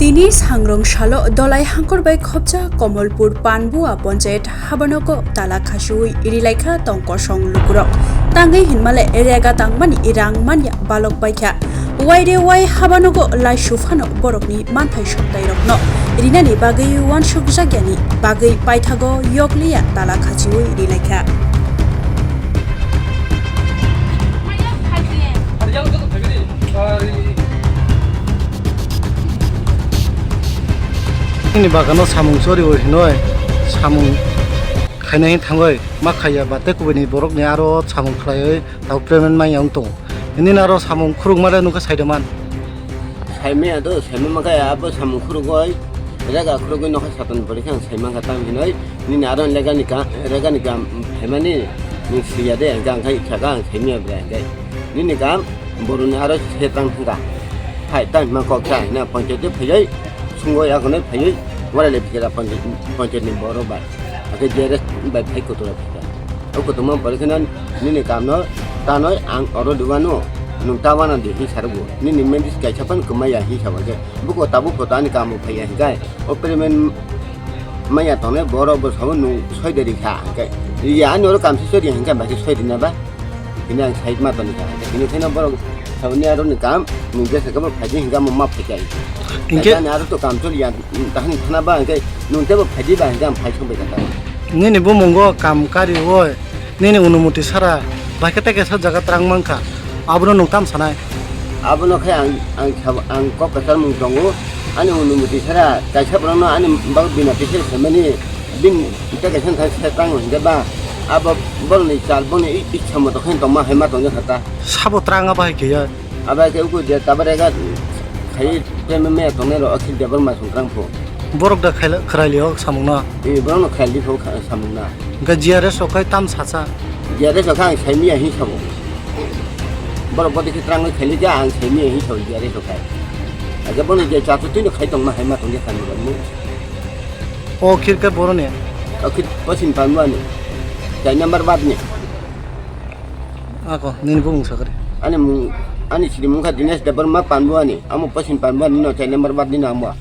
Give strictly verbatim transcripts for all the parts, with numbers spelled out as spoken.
Tini sangrong salo Dolai hangkor bai khopjak Komolpur Panbua Ponchayet habanogo tala khasiui rilaikha tong kosong lukurok. Tangwi hinmale rega tangmani rang manya balok baikha. Waire wai habanogo laisu phano borokni manthai soktairokno rinani bagwi uansukjakyani bagwi paithago yokliya tala khasiui rilaikha. Nini bagano samung choriui hinoi samung khainai thangoi ma khaiya ba tei kubuini borokni aro samung khlaioi tabo payment manya wng tongo. Nini aro samung khurukma le nukha saidoman. Saimaya do, saima mankha abo samung khurugoi, rega khurugoi nokha satani pore khe ang saimankha tam hinoi, nini aro legani ka, regani kam phaimani, nung siya de, hingkha ang khai khaka ang saimaya bre hingkhe. Nini kam, boroni aro se tang hingkha. Hai, tang hima kok sa hina, panchayat phaioi, sungoi akonoi phaioi, wara le phikira panchayat, panchayat ni borok bai. Ake J R S bai phai kotora phikira. O kotorma pore kheno nini kamno tanoi ang oro dubano nwng ta wana di hi sarugo. Nini mendis kaisa phano kwmai ya hi sabo khe. Buko tabuk photo ani kamo phai ya hinkhe. O payment maya tongnai borok bo sabo nwng soi de ri kha hinkhe. Ya ani oro kam si soi di hinkhe ba khe soi di na ba. Hini ang side ma toni kha. Hini kheno borok saboni aro ni kam nwng jesa khe bo phai di hinkhe amo ma phai kai. Hinkhe ani aro to kam choli ya. Tahani khana ba hingke nung tebo phaidi ba hingke ang phai song bai kha. Nini bumungo kam kari oi, nini unumuti sara, bai khe tei kaisa jaga twrang mankha, abono nung tam sanai? Abono khe ang, ang sabo, ang kok kwchar mung tongo, ani unumuti sara kaisa borokno ani bagwi bina tisa saimani, bini tei kaisa thang se tang hingke ba, abo borokni chal, borokni i-, ichha moto khe tongma hai ma tongjakha ta. Sabo twrang abo hai khe ya? Abo khe uku je tabare ga khai payment maya tongnai rok, Akhil Debbarma songkrang pho. Borok da khaila-, khwraili o samung no? Ee, borok no khwraili pho kha-, samung na. Hingke G R S rok khai tam sacha? G R S rok kha ang sai miya hin sabo. Borok bodi khe twrang khaili ja ang sai miya hin sabo G R S rok khai. Aga bono je chachu twi no khai tongma hai ma tongya kani rok mu. O khirka boroni? O khir pasin panwani. Chai number bat ni. Ako, nini bumung sakari. Ani mung, ani siri mungkha Dinesh Debbarma Panbuani, amo Pasin Panbuani no chai number bat ni no amo.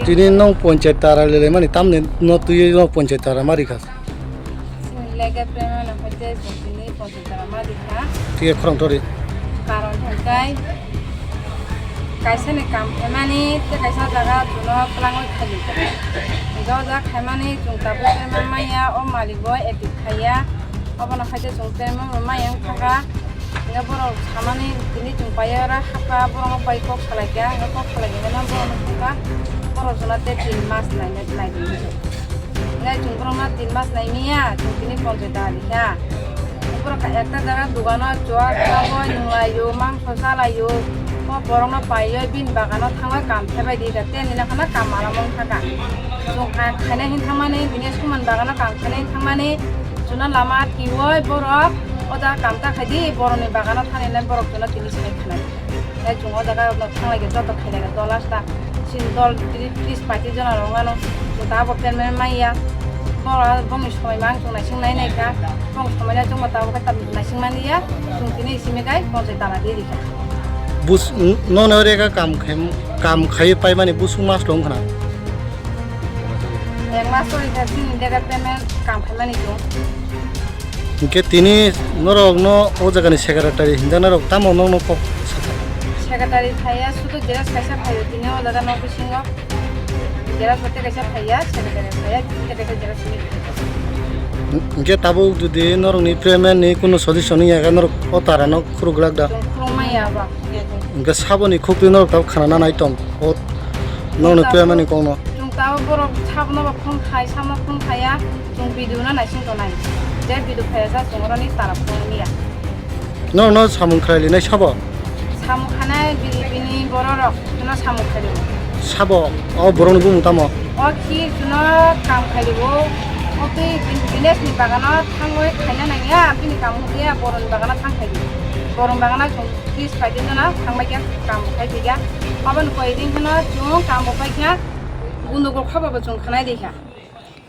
Tini nong ponchayat tara lele mani tamni no tuye no ponchayat tara mari kha. Sini lege payment no hoite sini ponchayat tara mari kha. Tiye khorang tori. Karon hingkai. Kaisa ni kam khaimani tei kaisa jaga chuno twlangwi khaidi. Hingke o jaga khaimani chwng tabuk payment manya, o malik bo active khaiya. Obono khaide chwng payment bo manya wngkha kha. Hingke borok samani tini chwng paiya oro hakha, borok bai kok salaikha, hingke kok salaikha hingke borok nukha borok chwngno tei tin mas nainai naidi hinwi. Hingke chwng borokno tin mas naimia, chwng tini ponchayat ali kha. Borok ekta jaga dogano chuwa thangwi nunglaio, mangso chalaio. O borokno paiwi bini bagano thangwi kam thebai di kha, tei nini kheno kam mala mung kha kha. Chwng kha-, khaina hin thangmani, bini sumani bagano kam khaina hin thangmani, chwngno lama kiwi borok o jaga kam ta khai di, borokni bagano thangwi borok chwngno tini sinai khanai. Tei chwng o jaga rokno thanglai khe joto khailai khe dol asta. Chini dol tri-, tris paiti jona rok ano chwng tabok chairman manya. Bora bongni somoi mang chwng naising nai nai kha. Bong somoi nai chwngma tabok khe tam naising mani ya. Chwng tini simi kai ponchai tala di rikha. Bus-, n-, nono rega kam khai, kam khai paimani busung mas long khna. Ek mas choli kha chini dega payment kam khaimani chwng. Hingke tini norokno o jagani secretary hinjaknai rok tamo nokno kok sakha? Secretary phaiya, sudu xerox kaisa phaio tini o jaga nok bisingo. Xerox hoite kaisa phaiya, secretary phaiya, tini kaisa xerox ni. Hingke tabuk jodi norokni payment ni kunu solution wngya khe norok o tara no khuruk glak da? Chwng khuruk maya ba. Hingke saboni khuk twi norok tabuk khana nanai tong o norokni payment ni kokno. Chwng tabuk borok sabno ba phone khai, sabno phone khaiya. Chwng video no naising tongnai. Je video khaijak chwng oroni tara phone niya. No, no, samung khlai linai sabo? Samung khanai bini, bini bororok no samung khaio. Sabo, o borokni bumung tamo? O khi chwngno kam khaio. O twi bin-, business ni bagano thangwi khaina nangya, bini kam wngya borokni bagano thang khaio. Borokni bagano chwng tris paidi jona thangbai khe kam khai phaikha. Aboni koi din kheno chwng kam bo paikha, gundogol khobabo chwng khanai dikha.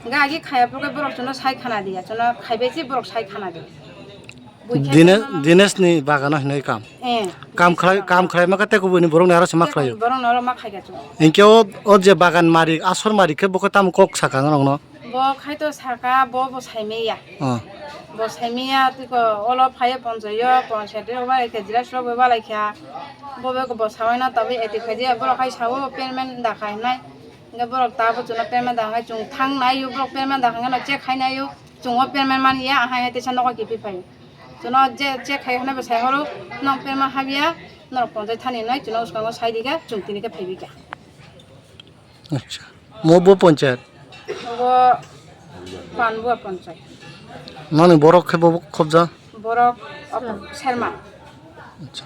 Hingke agi khaya phuru khe borok chwngno sai khana diya, chwngno khaibai se borok sai khana diya. Bui khe Dine-, tongma Dinesh ni bagano hinwi kam. Eh, Kam Dinesh khlai, bagano. Kam khlai maka tei kubuni borok ni aro se ma Tei khlaio. Borok no oro ma khaika chwng. Hinkhe o, o je bagan mari, asor mari khe bo khe tamo kok saka norok no? Bo khai to saka, bo, bo saimaya. Oh. Bo saimaya, tiko olo phaiyo ponchoyo, ponchayat o ba khe jira sro bo ba lai kha. Bo be bo sawai no tabi eti khaji, borok khai sao payment da khai nai. Hinkhe borok ta bo chwngno payment da khai chwng thang nai yo, borok payment da khai no check khai nai yo. Chwng o payment man ya, ahai hai teisa nogo kiphil phai. Chwngno je check khai hwnwi bo sai horo, nong payment habya, norok ponchai thani nai, chwngno swkango sai di kha, chwng tini khe phai bi kha. Acha. Mo bo ponchayat? Bo Panbua ponchai. Nani borok khe bo khobja? Borok Serma. Acha.